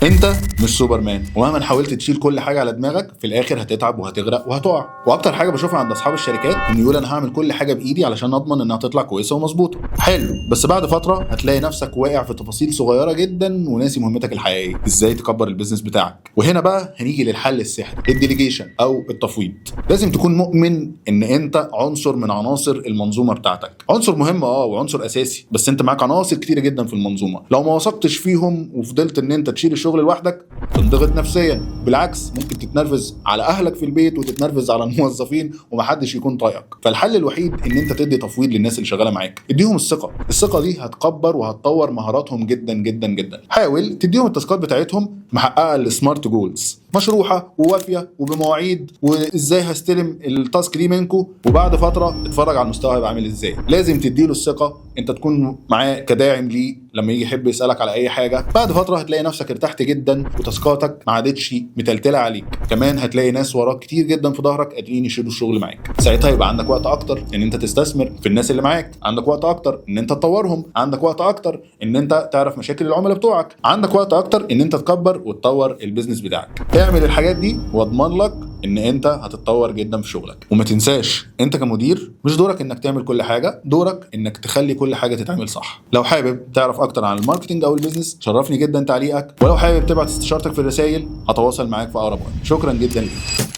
انت مش سوبرمان، ومهما حاولت تشيل كل حاجة على دماغك في الاخر هتتعب وهتغرق وهتقع. واكتر حاجة بشوفها عند اصحاب الشركات انه يقول انا هعمل كل حاجة بايدي علشان اضمن انها تطلع كويسة ومظبوطه. حلو، بس بعد فترة هتلاقي نفسك واقع في تفاصيل صغيرة جدا وناسي مهمتك الحقيقية، ازاي تكبر ال business بتاعك. وهنا بقى هنيجي للحل السحري، ال delegation او التفويض. لازم تكون مؤمن ان انت عنصر من عناصر المنظومة بتاعتك، عنصر مهم وعنصر اساسي، بس انت معاك عناصر كتيرة جدا في المنظومة. لو ما وثقتش فيهم وفضلت ان انت تشيل الشغل لوحدك تنضغط نفسيا، بالعكس ممكن تتنرفز على اهلك في البيت وتتنرفز على الموظفين ومحدش يكون طايقك. فالحل الوحيد ان انت تدي تفويض للناس اللي شغالة معاك، اديهم الثقة، الثقة دي هتكبر وهتطور مهاراتهم جدا جدا جدا. حاول تديهم ال task ات بتاعتهم محققة ال smart goals، مشروحه ووافيه وبمواعيد، وازاي هستلم ال task دي منكم، وبعد فترة اتفرج على المستوى هيبقى عامل ازاي. لازم تديله الثقة، انت تكون معاه كداعم ليه لما يجي يحب يسالك على اي حاجة. بعد فترة هتلاقي نفسك ارتحت جدا و task اتك ما عادتش متلتله عليك. كمان هتلاقي ناس وراك كتير جدا في ظهرك قادرين يشيلوا الشغل معاك. ساعتها يبقى عندك وقت اكتر ان انت تستثمر في الناس اللي معاك، عندك وقت اكتر ان انت تطورهم، عندك وقت اكتر ان انت تعرف مشاكل العملاء بتوعك، عندك وقت اكتر ان انت تكبر وتطور ال business بتاعك. اعمل الحاجات دي واضمن لك ان انت هتتطور جدا في شغلك. وما تنساش انت كمدير مش دورك انك تعمل كل حاجة، دورك انك تخلي كل حاجة تتعمل صح. لو حابب تعرف اكتر عن ال marketing او ال business شرفني جدا تعليقك، ولو حابب تبعت استشارتك في الرسائل هتواصل معاك في اقرب وقت. شكرا جدا ليك.